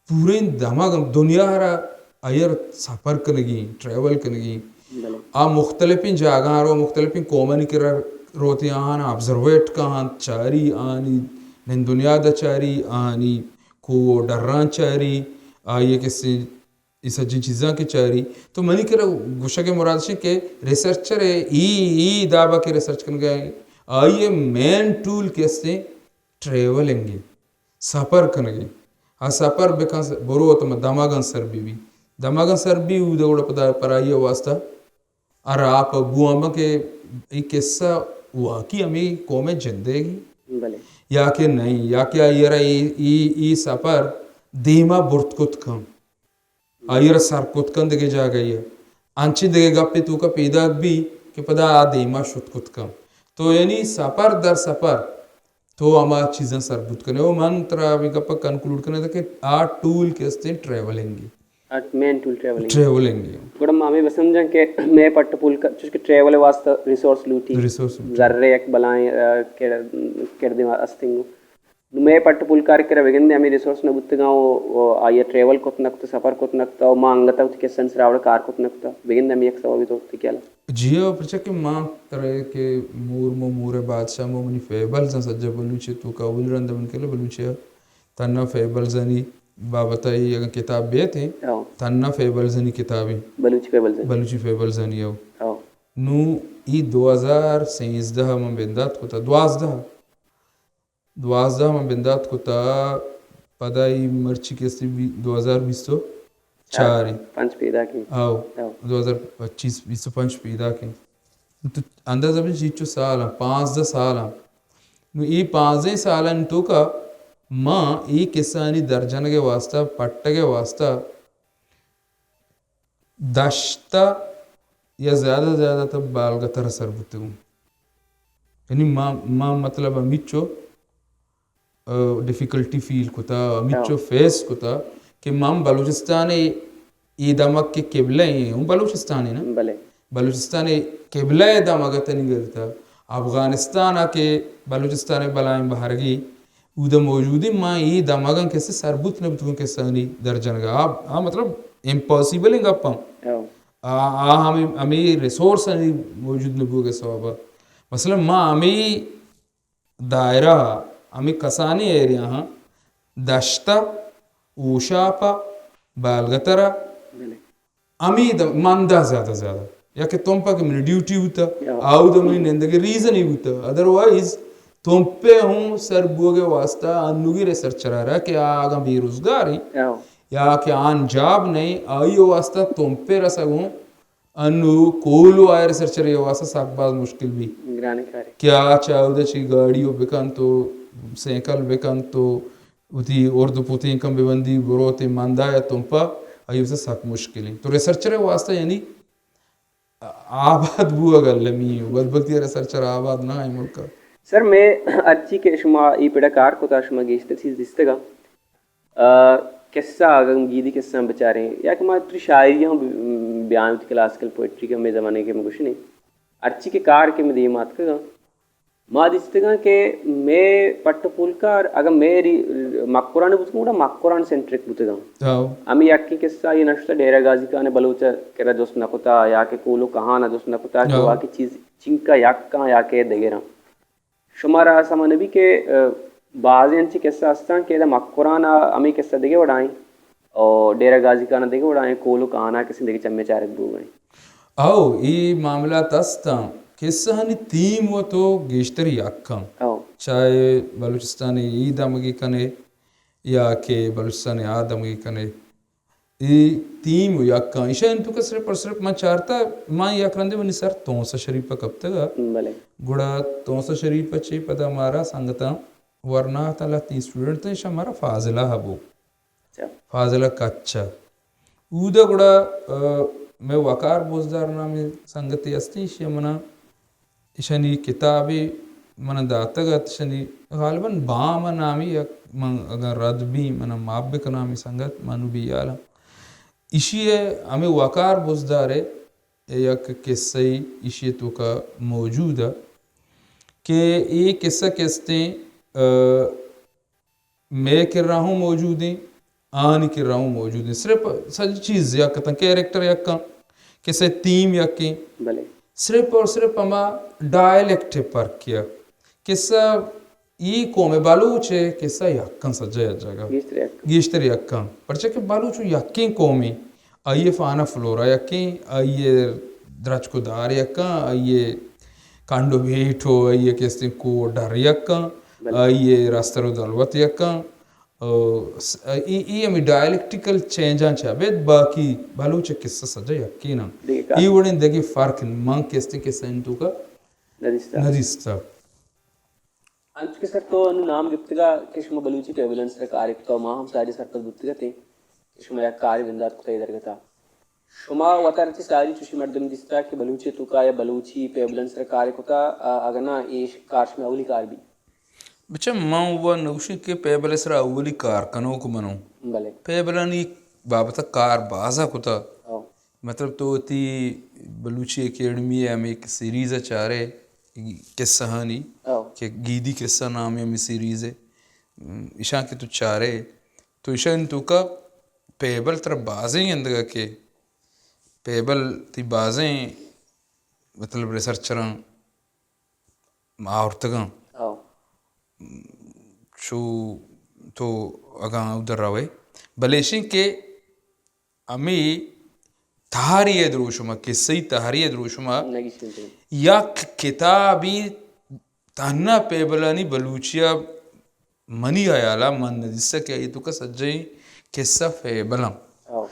پوریں دمگ دنیا ءَ را آئی ءَ را سفر کنگی، ٹریول کنگی۔ بلے۔ آ مختلفیں جاگہاں رو، مختلفیں قومانی کرا روتی، آہاں آبزرویٹ کہاں، چاری آنی نند و نیاد چاری، آنی کوہ و ڈراں چاری، آئی ءَ کسی اے سجیں چیزاں کہ چاری، تو منی کرا گوشگ ءِ مراد اش کہ ریسرچر ءِ ای، ای دابا کہ ریسرچ کنگ ءَ آئی ءِ مین ٹول کہ استیں، ٹریولنگ ء، سفر کنگ ء۔ آ سفر بکن، برو تو دماغاں سر بی بی۔ دماغاں سر بی اود گڑا پدا پرائی واسطہ آ راپ بو ہم کہ ای قصہ واقعی ہمیں قوم جندے گی بلے۔ یا کہ نہیں، یا کہ آئی را ای، ای، ای سفر دیما برت کت کن۔ آئی را سر کت کن دگہ جاگہے ء۔ انچیں دگہ گپے توکا پیداک بی کہ پدا آ دیما شت کت کن۔ تو یعنی سفر در سفر تو ہما چیزاں سر بوت کنے۔ او من ترا ہمے گپ ء کنکلوڈ کنگ ء کہ آ ٹول کہ استیں ٹریولنگ ء۔ آ مین ٹول ٹریولنگ۔ ٹریولنگ ء۔ گڑا ما ہمے بہ سمجھاں کہ مئے پٹ ء پول ک-، چوش کہ ٹریول ء واسطہ ریسورس لوٹی۔ ریسورس لوٹی۔ زر ء یک بلائیں، آ، کڑ-، کڑدے ما استنگ۔ نوں مئے پٹ ء پول کار کرا بگندے ہمے ریسورس نہ بوتگاں و، و آئی ء ٹریول کت نہ کت، سفر کت نہ کت و ما انگت وتی کسانی سرا وڑ کار کت نہ کت۔ بگندے ہمے یک سببے تو وتی خیال ء؟ جی ہو، پرچا کہ ما ترے کہ مور مو مور ء بادشاہ مو منی فیبلز آں سجہ بلوچی ء توکا اول رند ء من کلو بلوچی ء تھنا فیبلزانی بابت ء اگاں کتاب بیت ایں، ہو۔ تھنا فیبلزانی کتابے۔ بلوچی فیبلزانی۔ بلوچی فیبلزانی ہو۔ ہو۔ نوں ای دو ہزار سیزدہ ء من بندات کتا، دوازدہ۔ دوازدہ من بندات کتا، پدا ای مرچی کسی بی-، دو ہزار بیست و چار ایں۔ پنچ پیداک ایں۔ آؤ، آؤ۔ دو ہزار پچیس، بیست و پنچ پیداک ایں۔ تو اندازہ بجن چیچو سال آں، پانزدہ سال آں۔ نوں ای پانزدہ سال آں توکا ما ای قصہ آنی درجنگ واسطہ، پٹگ واسطہ، دشت ء یا زیادہ زیادہ تہ بالگتر ء سر بوتگوں۔ یعنی ما، ما مطلب ہمیچو، آ، ڈیفیکلٹی فیل کتا، ہمیچو ہاں۔ فیس کتا کہ من بلوچستان ء اے دمگ کہ قبلہ ایں، ہوں بلوچستان ایں نا؟ بلے۔ بلوچستان ء قبلہ ء دمگ ء تنی گرتا۔ افغانستان ء کہ بلوچستان ء بلائیں بہرگی، اودا موجودیں ما اے دمگاں کسے سر بوت نہ بوتگوں کسانی در جنگا۔ آ، آ مطلب امپاسیبلیں گپاں۔ ہو۔ آ، آ ہمیں، ہمیں ریسورسانی موجود نہ بوگ ء سوب ء۔ مثلاً ما ہمیں دائرہ، ہمیں کسانیں ایریا ہاں، دشت ء، ہوشاپ ء، بالگتر ء، بلے۔ ہمے د-، مندا زیادہ زیادہ۔ یا کہ تمپ ء کہ منی ڈیوٹی بوتا، یا۔ آؤدا منی نندگی ریزن ہی بوتا۔ ادروائز تمپ ء ہوں سر بوگ ء واسطہ انوگی ریسرچر ء را کہ آ اگاں بے روزگار ہیں، یا۔ یا کہ آن جاب نہیں، آئی واسطہ تمپ ء رسگ ہوں انو کول و آئے ریسرچر ء واسطہ سک باز مشکل بھی۔ گرانی کارے۔ کہ آ چاہودہ چی گاڑی و بکن تو سائیکل بکن تو وتی ارد پوتینکاں بہ بندی، بروت مندا یا تمپا، آئی واسطہ سک مشکل انت۔ تو ریسرچر ء واسطہ یعنی آباد بوگ المی، بدبختی ء ریسرچر آباد نہ ایں ملک ء۔ سر، میں ہرچی کہ شما ای پڑا کار کتا، شما گیشتر چیز دیستگا۔ آ، قصہ، اگر ہم گیدی قصہ ہم بچاریں، یا کہ ما تری شاعری ہم بیان وتی کلاسیکل پوئٹری کہ ہمیں زمانے کے میں گوشنے۔ ہرچی کہ کار کہ میں دیم آتکگا، ما دیستگاں کہ مئے پٹ ء پولکار اگاں مئے ری-، مکران بوتگاں، گڑا مکران سینٹرک بوتگاں۔ ہاؤ۔ ہمے یکیں قصہ آئی نشتہ ڈیرہ غازی خان ء بلوچ ء کرا جست نہ کتا یا کہ کول و کہان ء جست نہ کتا کہ ہاؤ۔ واقعی چیز چنکا یک آں یا کہ دگراں۔ شمارا سما نہ بی کہ، آ، بازیں انچیں قصہ ہستاں کہ ادا مکران ء ہمے قصہ دگہ وڑائیں۔ او ڈیرہ غازی خان ء دگہ وڑا ایں، کول و کہان ء کسیں دگہ چمے چارگ بوگ ء ایں۔ او، اے معاملات ہستاں۔ قصہانی تھیم و تو گیشتر یک اں۔ او۔ چاہے بلوچستان ء اے دمگی کنے یا کہ بلوچستان ء آ دمگی کنے، اے تھیم و یک اں۔ ایشاں انتو کہ صرف اور صرف من چارتا، من یک رندے منی سر تونسہ شریف ء کپتگ ء۔ بلے۔ گڑا تونسہ شریف ء چے پدا مارا سنگتاں ورنا تاں لہتیں اسٹوڈنٹ تاں، ایشاں مارا فاضلہ ء بو۔ اچھا۔ فاضلہ کچ ء۔ اود ء گڑا، آ، مئے وقار بزدار نامیں سنگتے ہستیں، ایشی ء منا، ایشانی کتابے منا داتگ ات، ایشانی غالباً بام ء نامی یک، من اگاں رد بی، منا معاف بکن نامی سنگت، من بی حالاں۔ ایشی ء ہمے وقار بزدار ء یک قصہ ای ایشی ء توکا موجود ء کہ اے قصہ کہ استیں، آ، مئے کرا ہوں موجود ایں، آنی کرا ہوں موجود ایں۔ صرف سجی چیز یک اتاں، کیریکٹر یک اں، کسے تھیم یکیں۔ بلے۔ صرف اور صرف ہما ڈائلیکٹ ء فرق کیا۔ قصہ ای قوم بلوچ ء قصہ یک اں سجا یک جگہ۔ گیشتر یک۔ گیشتر یک اں۔ پرچہ کہ بلوچ و یکیں قومے۔ آئی ء فانا فلورا یکیں، آئی ء درچک و دار یکاں، آئی ء کنڈ و بیٹ و آئی ء کہ استیں کوہ و ڈر یکاں، بلے۔ آئی ءِ راستر ءُ دلوت یکاں۔ او، س-، ای، ای ہمے ڈائلیکٹیکل چینجاں چہ ابید، باقی بلوچ ءِ قصہ سجہ یکین انت۔ دگہ کار۔ ای وڑیں دگہ فرق من کستے قصہ انت توکا ندیستہ۔ ندیستہ۔ انچو کہ سر تو انو نام گپتگا کہ شما بلوچی پیبلانی سرا کارے کتا، ما ہم ساری سرپد بوتگتیں کہ شما یک کارے بندات کتا اے درگتا۔ شما وتارا چہ ساری چوشیں مردم دیستا کہ بلوچی توکا یا بلوچی پیبلانی سرا کارے کتا، آ، اگہ نا اے ش-، کار شمئے اولی کار بی؟ بچہ، من و نگوشیں کہ پیبل ءِ سرا اولی کار کنوک منوں۔ بلے۔ پیبلانی بابت ءَ کار بازا کتا۔ او۔ مطلب تو وتی بلوچی اکیڈمی ءِ ہمے سیریز ءَ چارے، قصہانی، او۔ کہ گیدی قصہ نامیں ہمے سیریز ءَ، م، ایشاں کہ تو چارے، تو ایشانی توکا پیبل ترا بازیں گندگا کہ پیبل تئی بازیں مطلب ریسرچراں آورتگاں۔ او۔ چو تو اگاں اود روئے، بلے ایشیں کہ ہمے تہاری ءِ دروشم ءَ، قصہی تہاری ءِ دروشم ءَ نگیشینتگ۔ یک کتابی تہنا پیبلانی بلوچی ءَ منی ہیال ءَ من ندیستہ کہ آئی توکا سجہیں قصہ پیبلاں۔ او۔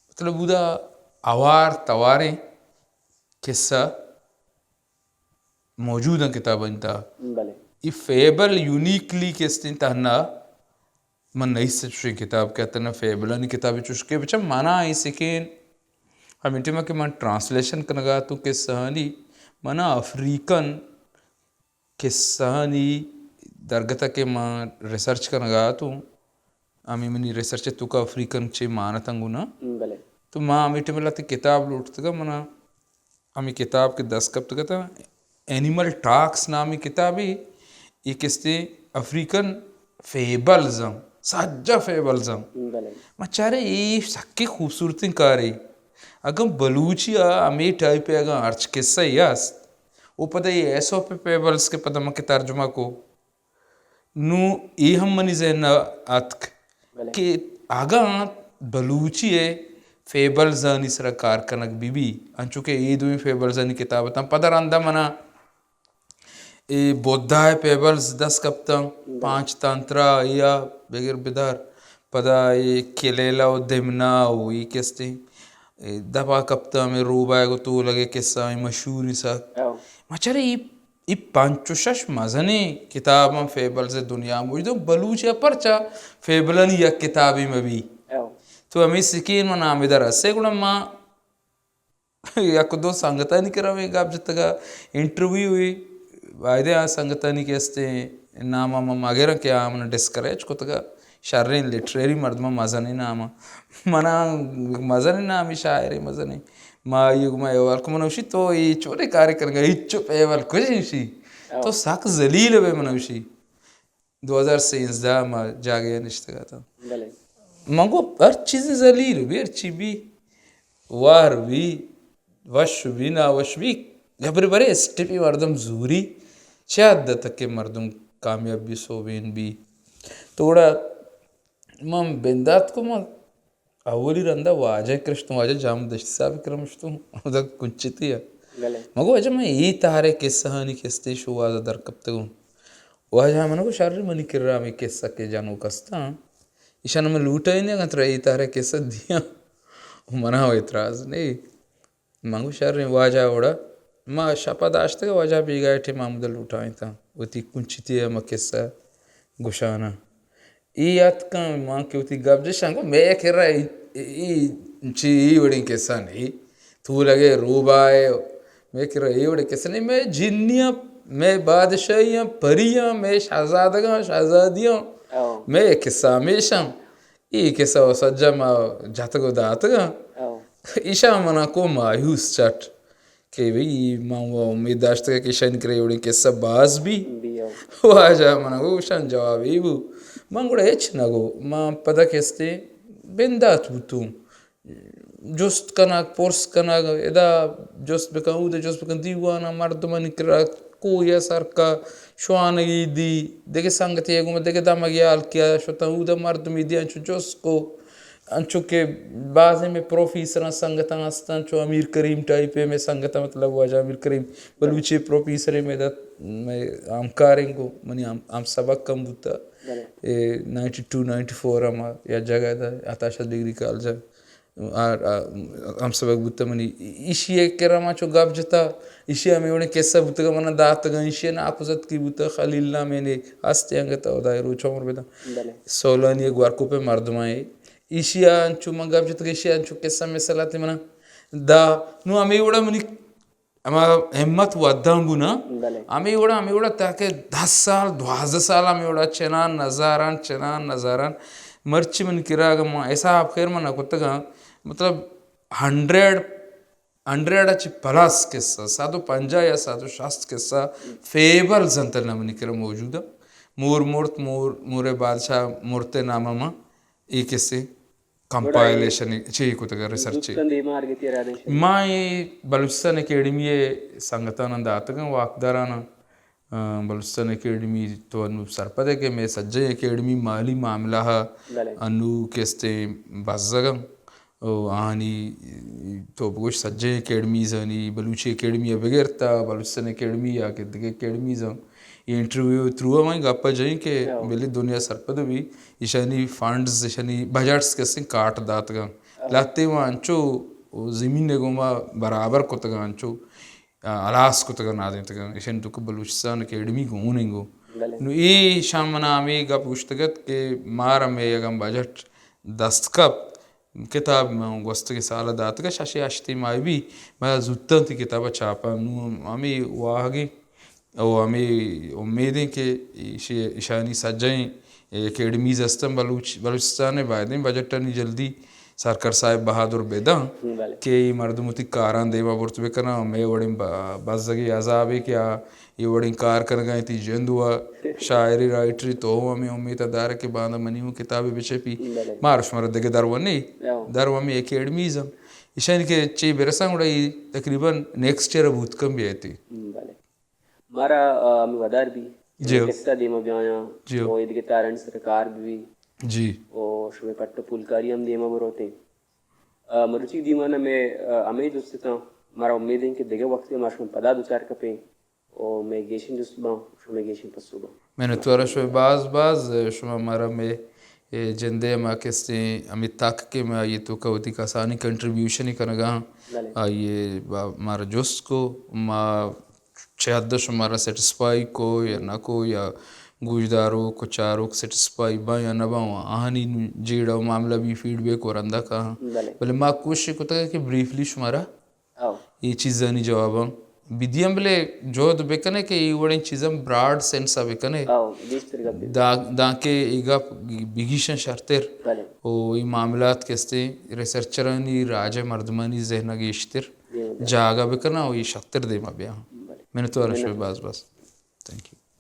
مطلب اودا ہوار تواریں قصہ موجود انت کتابانی تہا۔ بلے۔ اے فیبل یونیکلی کستیں تہنا من نئیست چوشیں کتاب کہ تہنا فیبلانی کتابے چوش کہ بچہ منا اے سکین ہمے ٹائما کہ من ٹرانسلیشن کنگا اتوں قصہانی، منا افریقن قصہانی درگتا کہ من ریسرچ کنگا اتوں، ہمے منی ریسرچ توکا افریقن چے مان اتاں گوں نا۔ بلے۔ تو ما ہمے ٹائما لہتے کتاب لوٹتگا، منا ہمے کتاب کہ دست کپتگ اتاں، اینیمل ٹاکس نامی کتابے، اے کستیں افریقن فیبلز اں، سجہ فیبلز اں۔ بلے۔ ما چارے اے سکیں خوبصورتیں کارے۔ اگاں بلوچی ءَ ہمے ٹائپ ءَ اگاں ہرچ قصہ یے است، او پدا اے ایسوپ فیبلز کہ پدا ما کہ ترجمہ کو، نوں اے ہم منی ذہن ءَ اتک بلے۔ کہ اگاں بلوچی ءِ فیبلزانی سرا کار کنگ بہ بی، انچو کہ اے دوئیں فیبلزانی کتاب اتاں، پدا رندا منا اے بودھا ءِ فیبلز دست کپتاں، بلے۔ پانچ تانترا یا بگر بدار، پدا اے کلیلہ و دمنا و اے کستیں، اے دپا کپتاں ہمے روباہگ و تولگ ءِ قصہ، اے مشہوریں سک۔ او۔ ما چارے اے اے پنچ و شش مزنیں کتاباں فیبلز ءِ دنیا ءَ موجود انت۔ بلوچی ءَ پرچا فیبلانی یک کتابے مہ بی؟ او۔ تو ہمے سکین من ہمدا رسے، گڑا ما یک دو سنگتانی کرا ہمے گپ جتگا، انٹرویوے، بایدے آ سنگتانی کہ استیں نام ءَ ما مگراں کہ آ من ڈسکریج کتگا۔ شریں لٹریری مردماں مزنیں نام ءَ۔ منا مزنیں نامے شاعرے مزنیں۔ ما آئی ءَ گوں ما احوال کو من گوشی تو اے چونیں کارے کنگا، ہچو پہ احوال کجیں گوشی۔ او۔ تو سک ذلیل بے من گوشی۔ دو ہزار سیزدہ ما جاگہے نشتگ اتاں۔ بلے۔ من گو ہر چیزے ذلیل بی، ہر چی بی، وار بی، وش بی، ناوش بی، گبر برے اسٹپی مردم زوری، چہ حد تک کہ مردم کامیاب بی، سوبین بی۔ تو گڑا من بندات کو من اولی رندا واجہ کرا شتوں، واجہ جام دشتی صاحب کرا شتوں، اودا کنچتی ءَ۔ بلے۔ من گو واجہ من اے تہارے قصہانی کستے شوہاز ءَ در کپتگوں۔ واجہ من گو شر منی کرا ہمے قصہ کہ جنوک استاں، ایشان من لوٹائینی اگاں ترا اے تہارے قصہ دیاں۔ منا و اعتراض نہیں۔ من گو شریں واجہ وڑا۔ ما شپا داشتگ، واجہ بیگاہ ٹیم ہمودا لوٹائینتاں۔ وتی کنچتی ءَ ہما قصہ گوشاناں۔ اے اتکاں، ما کہ وتی گپ جشاں، گو مئے کرا اے، اے، اے چی اے وڑیں قصہ نہیں۔ تو لگے روباہ ءَ، مئے کرا اے وڑیں قصہ نہیں۔ مئے جنیاں، مئے بادشاہیاں، پریاں، مئے شہزادگاں، شہزادیاں، او۔ مئے قصہ ہمیشاں۔ اے قصہ و سجہ ما جتگ و داتگاں۔ او۔ ایشاں منا کو مایوس چٹ کہ بھئی، من و امید داشتگ کہ ایشانی کرا اے وڑیں قصہ باز بی۔ بی، او۔ واجہ منا گو، ایشان جواب اے بو۔ من گڑا ہچ نہ گو۔ من پدا کستے بندات بوتوں۔ جست کنگ، پرس کنگ، ادا جست بکن، اود جست بکن، دیوان ءَ مردمانی کرا کوہ ءَ سر کا، شوانگی دی، دگہ سنگتے ءَ گوما دگہ دمگے حال کیا، شتاں اود ءَ مردمی دی انچو جست کو۔ انچو کہ بازیں مئے پروفیسراں سنگتاں ہستاں، چو امیر کریم ٹائپ ء مئے سنگتاں، مطلب واجہ امیر کریم بلوچی پروفیسر ء مئے دات، مئے ہمکاریں گو، منی ہم، ہم سبق ہم بوتا۔ بلے۔ اے نائنٹی ٹو نائنٹی فور ہم یا جگہ دا عطا شاد ڈگری کالج ء آ، آ، ہم سبق بوتا منی۔ ایشی ء کرا ما چو گپ جتا، ایشی ء ہمے وڑیں قصہ بوتگا منا داتگا، ایشی ء ناکوزتکی بوتا، خلیل نام ء نے ہستے انگت، خدای روچ عمر بدن۔ بلے۔ سولانی ء گورکوپ ء مردماں اے۔ ایشی ء انچو من گپ جتگ، ایشی ء انچو قصہ مثلاتے منا دا۔ نوں ہمے وڑا منی ہما ہمت ودان بو نا۔ بلے۔ ہمے وڑا، ہمے وڑا تاکہ دس سال، دوازدہ سال ہمے وڑا چنان نزاران، چنان نزاران۔ مرچی من کرا اگاں ما حساب خیر من نہ کتگاں، مطلب ہنڈریڈ، ہنڈریڈ ء چہ پلس قصہ، صد و پنجاہ یا صد و شست قصہ، فیبلز انت نہ منی کرا موجود ء۔ مور مرت، مور، مور بادشاہ مرت نامہ ما۔ اے کسے کمپائلیشن چے کتگ، ریسرچ چے؟ دوستاں دیما ارگتی ارادہ شریف۔ ما اے بلوچستان اکیڈمی ء سنگتاناں داتگاں، واکداراناں، آ، بلوچستان اکیڈمی تو انو سرپد ہے کہ مئے سجیں اکیڈمی مالی معاملہ ء بلے۔ انو کستیں بزگاں و آنی تو بگوش سجیں اکیڈمیزانی، بلوچی اکیڈمی ء بگر تا بلوچستان اکیڈمی یا کہ دگہ اکیڈمیزاں اے انٹرویو تھرو ء من گپ ء جئیں کہ ہو۔ بلے دنیا سرپد بی، ایشانی فنڈز، ایشانی بجٹس کسیں کاٹ داتگاں۔ ہو۔ لہتے ما انچو زمین ء گوما برابر کتگاں، انچو، آ، ہلاس کتگاں، نادینتگاں۔ ایشانی تو کہ بلوچستان اکیڈمی گون انگو۔ بلے۔ نو اے شام منا ہمے گپ گوشتگت کہ مارا مئے اگاں بجٹ دست کپت، کتاب من گوستگیں سال ء داتگ ء شش ء ہشت ء ماہ بی، من زوتاں تئی کتاب ء چھاپاں۔ نوں ہمے واہگیں او ہمے امیدیں کہ ایشی، ایشانی سجہیں اکیڈمیز ہستن بلوچ، بلوچستان ء بایدیں بجٹانی جلدی سرکار صاحب بہادر بداں بلے۔ کہ اے مردم وتی کاراں دیما برت بکناں۔ مئے وڑیں ب-، بزگی عذابے کہ آ اے وڑیں کار کنگا انت، تئی جند وا شاعری رائٹری تو ہوں ہمیں امیت دار کہ باندا منی ہوں کتابے بچپی۔ بلے۔ مار شمارا دگہ درونی، ہاں۔ درو ہمیں اکیڈمیز ہم۔ ایشانی کہ چے برساں گڑا اے تقریباً نیکسٹ ایئر بوت کن بیاتی۔ بلے۔ مارا، آ، ہمیں ودار بی۔ جی۔ قصہ دیما بیایاں۔ جی۔ او ایدگہ تارانی سر کار بی۔ جی۔ او شمے پٹ پولکاری ہم دیما بروتیں۔ آ، مروچی دیوان ء مئے، آ، ہمے جست اتاں۔ مارا امید انت کہ دگہ وقتے ما شما پدا دوچار کپیں و مئے گیشیں جست باں، شمئے گیشیں پسو باں۔ منتوار شمئے باز باز، شما مارا مئے، اے، جندے ہما کستیں ہمے تک کہ ما آئی توکا وتی کسانی کنٹریبیوشن کنگا ہاں، بلے۔ آئی با-، مارا جست کو، ما چہ حد شمارا سیٹسفائی کو یا نہ کو یا گوشداروک و چاروک سیٹسفائی باں یا نہ باں، آہانی نوں جیڑہ و معاملہ بی، فیڈ بیک و رندا کاہاں۔ بلے۔ بلے ما کوشش کتگ کہ بریفلی شمارا او۔ اے چیزانی جواباں بدیاں، بلے جہد بکنے کہ اے وڑیں چیزاں براڈ سینس ء بکنے۔ او، گیشتر گپ بی۔ دا-، دانکہ اے گپ بگیشن شرتر۔ بلے۔ او اے معاملات کہ استیں ریسرچرانی، راج ء مردمانی ذہن ء گیشتر دیما جاگہ۔ جاگہ بکناں و اے شرتر دیما بیاں۔ بلے۔ منتوار شمئے منت۔ باز باز۔ Thank you.